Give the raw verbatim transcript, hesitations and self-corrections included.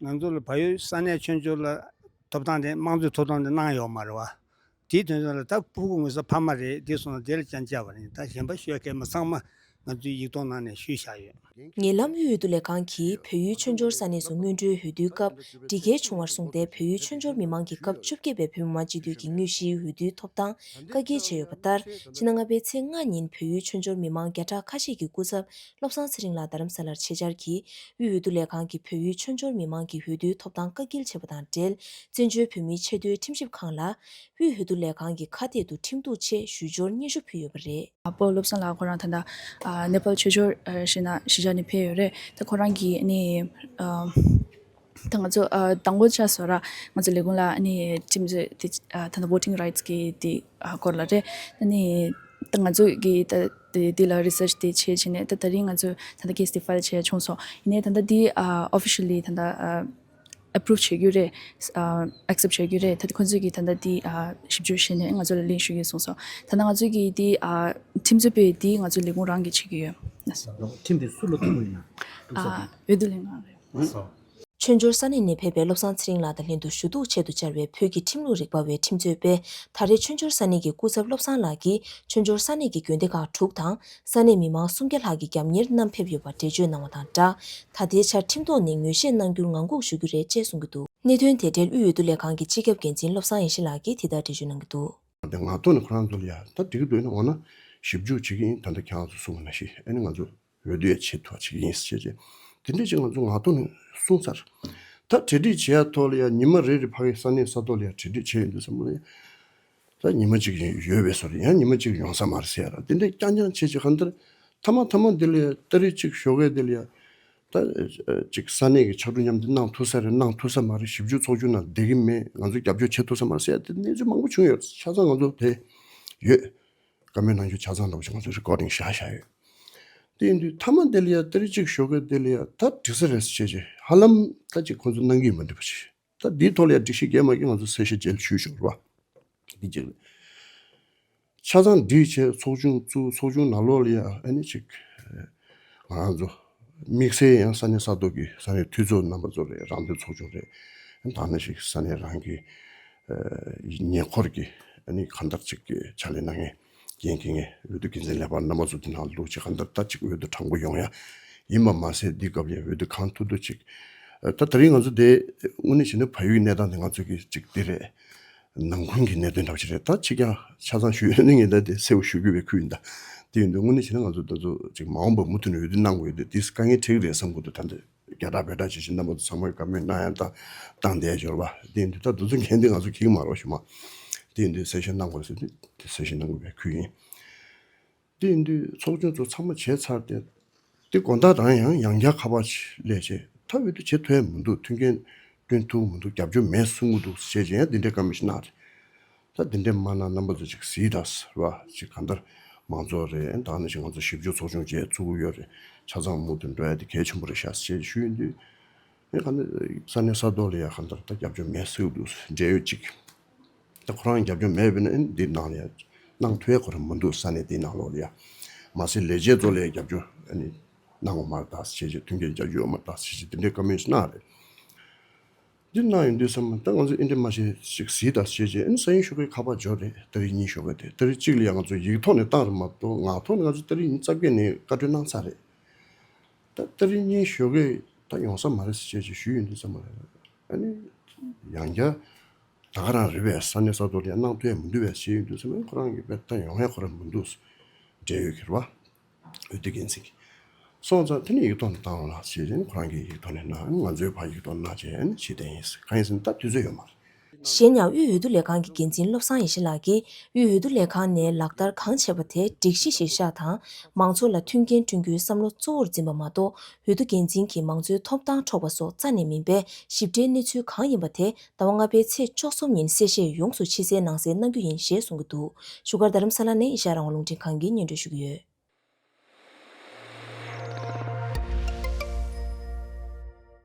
ང་ཚོ་ལ་བལ་ཡུལ་ས་གནས་ཆོས་འབྱོར་ལ་ཐོབ་ཐང་དེ་དམངས་གཙོའི་ཐོབ་ཐང་དེ་གནང་ཡོད་མ་རེད་བ། དེའི་དོན་ཚན་ལ་ད་ཕྲུ་གུ་ངོས་ས་ཕ་མ་རེད། དེ་སོང་ན་དེ་ལ་སྐྱོན་བཅར་བ་རེད། ད་གཞན་པ་ཤོད་མཁན་མི་ཚང་མ་ང་ཚོའི་ཡིག་ཐོག་ནང་ནས་ཞུས་བཞག་ཡོད། ཉེ་ལམ་དབུས་འོས་བསྡུ་ལས་ཁང་གིས་བལ་ཡུལ་ཆོས་འབྱོར་ས་གནས་སུ་སྔོན་འགྲོའི་འོས་བསྡུའི་སྐབས་སྒྲིག་འགལ་བྱུང་བར་གསུངས་ཏེ། བལ་ཡུལ་ཆོས་འབྱོར་མི་མང་གི་སྐབས་བཅོ་བརྒྱད་པའི་བོད་མི་མང་སྤྱི་འཐུས་ཀྱི་དངོས་གཞིའི་འོས་བསྡུའི་ཐོབ་ཐང་བཀག་སྐྱིལ་བྱས་ཡོད་པ་ལྟར། ཕྱི་ཟླ་ལྔ་པའི་ཚེས་ལྔ་ཉིན་བལ་ཡུལ་ཆོས་འབྱོར་མི་མང་བརྒྱ་ཕྲག་ཁ་ཤས་ཀྱི་སྐུ་ཚབ་བློ་བཟང་ཚེ་རིང་ལགས་རྡ་རམ་ས་ལར་ཆེད་བཅར་གྱིས། དབུས་འོས་བསྡུ་ལས་ཁང་གིས་བལ་ཡུལ་ཆོས་འབྱོར་མི་མང་གི་འོས་བསྡུའི་ཐོབ་ཐང་བཀག་སྐྱིལ་བྱས་པ་དང་འབྲེལ། བཙན་བྱོལ་བོད་མིའི་ཆེས་མཐོའི་ཁྲིམས་ཞིབ་ཁང་ལ་དབུས་འོས་བསྡུ་ལས་ཁང་གི་ཁ་གཏད་དུ་ཁྲིམས་གཏུག་ཆེད་ཞུ་སྦྱོར་སྙན་ཞུ་ཕུལ་ཡོད་པ་རེད། ཨ་ཕོ་བློ་བཟང་ལགས་ཁོ་རང་ད་ལྟ་ཨ་ནེ་པཱལ་ཆོས་འབྱོར་ཨ་ཞེ་ན་གཞིས་ཆགས་ནས་ཕེབས་ཡོད་རེད། ད་ཁོ་རང་གིས་ཨ་ནི་ཨ་ད་ང་ཚོ་ཨ་དང་པོ་ཆ་བཞག་ན་ང་ཚོ་ལས་ཁུངས་ལ་ཨ་ནི་ཁྲིམས་རྩོད་དེ་ཨ་ད་ལྟ་voting rights གི་དེ་ཨ་སྐོར་ལ་རེད། ཨ་ནི་ད་ང་ཚོ་གིས་ད་དེ་དེ་ལ་research དེ་བྱས་བྱས་ནས་ད་ད་རིང་ང་ཚོས་ད་ལྟ་case དེ་file བྱས་བྱུང་སོང་། ཡིན་ནའི་ད་ལྟ་དེ་ཨ་officially ད་ལྟ་ཨ་approve བྱེད་རྒྱུ་རེད། ཨ་accept བྱེད་རྒྱུ་རེད། ད་ལྟ་ཁོང་ཚོས་ཀྱིས་ད་ལྟ་དེ་ཨ་ཞིབ་འཇུག་བྱས་ནས་ང་ཚོ་ལ་link ཞུ་གི་ཡོད་གསུངས་སོང་། ད་ལྟ་ང་ཚོས་ཀྱིས་དེ་ཨ་ཁྲིམས་རྩོད་པས་དེ་ང་ཚོའི་ལས་ཁུངས་རང་གིས་བྱེད་ཀྱི་ཡོད། ཁྲིམས་དེ་སུ་ལ་གཏུག་དགོས་ཡིན་ན། ཨ་འོས་བསྡུ་ལས་ཁང་རེད། ཆོས་འབྱོར་ས་གནས་ནས་ཕེབས་པའི་བློ་བཟང་ཚེ་རིང་ལགས་དང་ལྷན་དུ་ཞུ་གཏུག་ཆེད་དུ་བཅར་བའི་བོད་ཀྱི་ཁྲིམས་ལུགས་རིག་པ་བའི་ཁྲིམས་རྩོད་པས། ད་རེས་ཆོས་འབྱོར་ས་གནས་ཀྱི་སྐུ་ཚབ་བློ་བཟང་ལགས་ཀྱིས་ཆོས་འབྱོར་ས་གནས་ཀྱི་དགོན་སྡེ་ཁག་དྲུག་དང་ས་གནས་མི་མང་སུམ་བརྒྱ་ལྷག་གིས་རྒྱབ་གཉེར་གནང་ཕེབས་ཡོད་པ་འགྲེལ་བརྗོད་གནང་བ་དང་སྦྲགས། ད་ལྟའི་ཆར་ཁྲིམས་ཐོག་ནས་ངོས་བཞེས་གནང་རྒྱུར་ངང་སྒུག་ཞུ་རྒྱུ་རེད་ཅེས་གསུངས་ཀྱི་འདུག་གནད་དོན་དེ་འབྲེལ་དབུས་འོས་བསྡུ་ལས་ཁང་གི་སྤྱི་ཁྱབ་འགན་འཛིན་བློ་བཟང་ཡེ་ཤེས་ལགས་ཀྱིས་དེ་ལྟར་འགྲེལ་བརྗོད་གནང་གི་འདུག་དེ་ང་ཐོག་ནས་ཁོ་རང་ཚོ་ལ་ཡ་ད་འགྲིག་གི་འདུག་ན། འོ་ན་ཞིབ་འཇུག་བྱེད་ཀྱི་ཡིན། ད་ལྟ་ཁྱེད་རང་ཚོ་གསུངས་པ་ནང་བཞིན་ཨ་ནི་ང་ཚོ་འོས་བསྡུ་ཡ་ཆེད་དུ་བྱེད་ཀྱི་ཡིན་ཟེར་བྱས་བྱས། དེ་འདྲས་ཅིག་ང་ཚོ་ང་ཐོག་ནས་གསུངས་ཚར། ད་གྲ་སྒྲིག་བྱེད་ཡ་ཐོག་ལ་ཡ་ཉི་མ་རེ་རེ་ཕ་གི་ས་གནས་ས་ཐོག་ལ་ཡ་གྲ་སྒྲིག་བྱས་ཡོང་དུས་ཙམ་པ་ལ་ཡ། ད་ཉི་མ་གཅིག་ཡོད་པའི་བཟོ་འདྲ། ཡང་ཉི་མ་གཅིག་ཡོང་ས་མ་རེད་ཟེར་ཡ་ར། དེ་འདྲས་རྐྱང་རྐྱང་བྱས་བྱས་གང་ལྟར་མཐའ་མ་མཐའ་མ་འདི་ལ་ཡ་ཏ་རིག་གཅིག་ཞོགས་ཀས་འདི་ལ་ཡ། ད་ཅིག་ས་གནས་ཀྱི་ཕྱག་གྲུ་མཉམ་འདེགས་གནང་ཐུབ་ས་རེད། གནང་ཐུབ་ས་མ་རེད། ཞིབ་འཇུག་ཚོགས་ཆུང་ནང་བསྡད་ཀྱི་མེད། ང་ཚོས་རྒྱབ་སྐྱོར་བྱེད་ཐུབ་ས་མ་རེད་ཟེར་ཡ་དེ་གནས་ཚུལ་མང་པོ་བྱུང་ཡོད། ཆ་ཚང་ང་ཚོ་དེ་ཡོད། བཀའ་མོལ་གནང་རྒྱུ་ཆ་ཚང་འདྲ་པོ་ཞིག་ང་ཚོས་རི་ཀོར་ཌིང་བཞག་བཞག་ཡོད། དེ་ཡིན་དུས་མཐའ་མ་དེ་ལ་ཡ་ཏ་རིག་གཅིག་ཞོགས་ཀས་དེ་ལ་ཡ་ད་འགྲིག་ས་རེད་ཟེར་བྱས་བྱས་ཧ་ལམ་ད་ཅིག་ཁོང་ཚོ་གནང་གི་ཡོད་མ་འགྲིག་པ་ཞིག་ད་འདིའི་ཐོག་ལ་ཡ་སྒྲིག་གཞི་འགལ་མ་འགལ་ང་ཚོ་གསལ་བཤད་རྗེས་ལ་ཞུས་ཆོག་རེད་བ། འདི་གཅིག་རེད། ཆ་ཚང་སྒྲིག་བྱས་ཚོགས་ཆུང་བཙུགས། ཚོགས་ཆུང་ནང་ལོགས་ལ་ཡ་ཨ་ནི་ཅིག་ང་རང་ཚོ་དམིགས་བསལ་ཡང་ས་གནས་ས་ཐོག་གི་ས་གནས་འཐུས་ཚོགས་རྣམ་པ་ཚོ་རེད། རང་དོན་ཚོགས་ཆུང་རེད། ད་ནི་ཞིག་ས་གནས་རང་གི་ཉེ་འཁོར་གྱི་ཨ་ནི་གང་ལྟར་ཅིག་གི་ཕྱག་ལས་གནང་མཁན་འགན་འཁྱེར་མཁན་འོས་བསྡུ་འགན་འཛིན་ལས་པ་རྣམ་པ་ཚོ་དེ་ནང་བླུགས་བྱས་གང་ལྟར་ད་ཅིག་འོས་བསྡུ་དྲང་པོ་ཡོང་ཡ་ཡིན་པ་མ་ཟད། འདི་སྐབས་ལ་འོས་བསྡུ་གང་ཐུབ་ཐུབ་ཅིག་ད་ད་རིང་ང་ཚོ་དེ་དངོས་གནས་བྱས་ན་བལ་ཡུལ་གནས་སྟངས་དེ་ང་ཚོ་གི་ཅིག་དེ་རེད། ནང་ཁུལ་གྱི་གནད་དོན་འདྲ་བོ་ཞིག་རེད། ད་ཕྱི་རྐྱང་ཆ་ཚང་ཞུ་ཡོད་ནི་ངས་ད་དེ་གསལ་པོ་ཞུ་དགོས་པའི་ཁུལ་ཡིན་ད། དེ་ཡིན་དུས་དངོས་གནས་བྱས་ན་ང་ཚོ་ད་ཚོ་ཅིག་མ་འོངས་པར་མུ་མཐུད་ནས་འོས་བསྡུ་གནང་དགོས་ཡོད་དུས་དེ་དཀའ་ངལ་འཕྲད་ཀྱི་རེད་བསམ་གྱི་འདུག་ད་འདི་རྒྱ་གྲགས་བོད་གྲགས་བྱེད་བཞིན་རྣམ་པ་ཚོ་ཚང་མས་བཀའ་མོལ་གནང་ཡ་ད་བཏང་བསྡད་ཡོད་རེད་བ། དེ་ཡིན་དུས་ད་དེ་ཚོ་འགན་དེ་ང་ཚོ་འཁྱེར་གྱི་མ་རེད་བ། ཞུ་མ་དེ་ཡིན་དུས་གསལ་བཤད་གནང་དགོས་ཟེར་དུས་དེ་གསལ་བཤད་གནང་དགོས་པའི་ཁུལ་ཡིན། དེ་ཡིན་དུས་ཚོགས་ཆུང་ཚོ་ཚང་མ་བྱས་ཚར་ཏེ། དེ་དགོང་དག་རང་ཡང་ཡང་བསྐྱར་ཁ་པར་ཅིག་སླེབས་བྱས་ད་འོས་བསྡུ་བྱེད་ཐུབ་ཡ་མི་འདུག་མཐུན་རྐྱེན་བསྐྲུན་ཐུབ་མི་འདུག་རྒྱབ་སྐྱོར་མེད་གསུང་གི་འདུག་ཟེར་བྱས་ཡང་འདི་འདྲའི་བཀའ་མོལ་ཞིག་གནང་རེད། ད་འདི་འདྲའི་མ་གནང་རྣམ་པ་ཚོ་ཅིག་གཟིགས་དང་ཟེར་བ་ཅིག་གང་ལྟར་མང་ཚོགས་རེད། ད་ནི་ཅིག་ང་ཚོ་ཞིབ་འཇུག་ཚོགས་ཆུང་བཅས་བཙུགས་ཡོད་རེད། ཆ་ཚང་མུ་མཐུད་འགྲོ་ཡ་དེ་གལ་ཆེན་པོ་རེད་ཤག་ཟེར་བྱས་ཞུས་ཡོང་དུས། ཨེ་ག་ནི་ས་གནས་ས་ཐོག་ལ་ཡ་གང་ལྟར་ད་རྒྱབ་སྐྱོར་མེད་ཟེར་གི་འདུག་འབྲེལ་ཡོད་ཅིག་ད་ཁོ་རང་རྒྱབ་སྐྱོར་མེད་པས་ན་ཨེ་འདི་ནང་ལ་ཡ་གནང་ཐུབ་ཡ་ཁོ་རང་མི་འདུག་ས་གནས་འདིའི་ནང་ལོགས་ལ་ཡ། མ་ཟད་ལས་བྱེད་ཚོ་ལ་ཡ་རྒྱབ་སྐྱོར་ཨ་ནི་གནང་བ་མ་རེད་ད་ཟེར་བྱས་མཐུན་རྐྱེན་རྒྱབ་སྐྱོར་ཡོད་མ་རེད་ད་ཟེར་བྱས་འདི་འདྲའི་བཀའ་མོལ་ཞིག་གནང་རེད། འདི་གནང་ཡོང་དུས་ཙམ་ད་ང་ཚོ་ཨེ་འདྲ་མ་བྱེད་ཅིག་གཟིགས་ད་ཟེར་བྱས་ཨ་ནི་ས་ཡོམ་ཤོག་ཁའི་ཁ་པར་འབྱོར་རེད། ཏ་རིག་གཉིས་ཞོགས་ཀས་དེ་ཏ་རིག་གཅིག་ལ་ཡང་ང་ཚོ་ཡིག་ཐོག་ནས་བཏང་རེད་མ་གཏོགས་ངག་ཐོག་ནས་ང་ཚོ་ཏ་རིག་ཉིན་རྩ་བརྒྱད་ནས་བཀའ་འཁྲོལ་གནང་ཚར་རེད། ད་ཏ་རིག་གཉིས་ཞོགས་ཀས་ད་ཡོང་ས་མ་རེད་ཟེར་བྱས་ཞུས་ཡོང་དུས་ཙམ་པ་ཨ་ནི་ཡང་བསྐྱར་ད་ག་རང་རེད་པས། ས་གནས་ས་ཐོག་ལ་ཡང་གནང་ཐུབ་ཡ་མི་འདུག་པས་ཞུས་ཡོང་དུས་ཙམ་པ་ཁོ་རང་གིས་དཔེ་ད་ཡོང་ཡ་ཁོ་རང་མི་འདུག་འབྲེལ་ཡོད་ཀྱི་རེད་བ། འོས་བསྡུ་འགན་འཛིན་གྱིས། སོང་ཙང་དེ་ནི་ཡིག་ཐོག་ནས་བཏང་བ་ལ་ཞེས་ཁོ་རང་གིས་ཡིག་ཐོག་ནས་གནང་། ང་ཚོའི་ཕར་ཡིག་ཐོག་གནང་བྱས་ནས་ཞུས་བསྡད་ཡིན། གང་ཡིན་ཟེར་ན་ད་དུས་ཚོད་ཡོད་མ་རེད། གཞན་ཡང་དབུས་འོས་བསྡུ་ལས་ཁང་གི་འགན་འཛིན་བློ་བཟང་ཡེ་ཤེས་ལགས་ཀྱིས་དབུས་འོས་བསྡུ་ལས་ཁང་ནས་ལག་བསྟར་གང་བྱས་པ་དེ་སྒྲིག་གཞི་གཞིར་བཞག་དང་། མང་ཚོགས་ལ་མཐུན་རྐྱེན་བསྐྲུན་རྒྱུའི་བསམ་བློ་གཙོ་བོར་འཛིན་པ་མ་གཏོགས། འོས་བསྡུ་འགན་འཛིན་གྱིས་མང་གཙོའི་ཐོབ་ཐང་འཕྲོག་པ་སོགས་རྩ་ནས་མིན་པས། ཞིབ་ཕྲའི་གནས་ཚུལ་གང་ཡིན་པ་དེ་ཟླ་བ་ལྔ་པའི་ཚེས་བཅུ་གསུམ་ཉིན་གསལ་བཤད་ཡོངས་སུ་ཕྱི་གསལ་ནང་གསལ་གནང་རྒྱུ་ཡིན་ཞེས་གསུང་གི་འདུག་བཞུགས་སྒར་རྡ་རམ་ས་ལ་ནས་ཨེ་ཤ་ཡ་རང་དབང་རླུང་འཕྲིན་ཁང་གིས་སྙན་སྒྲོན་ཞུ་གི་ཡོད།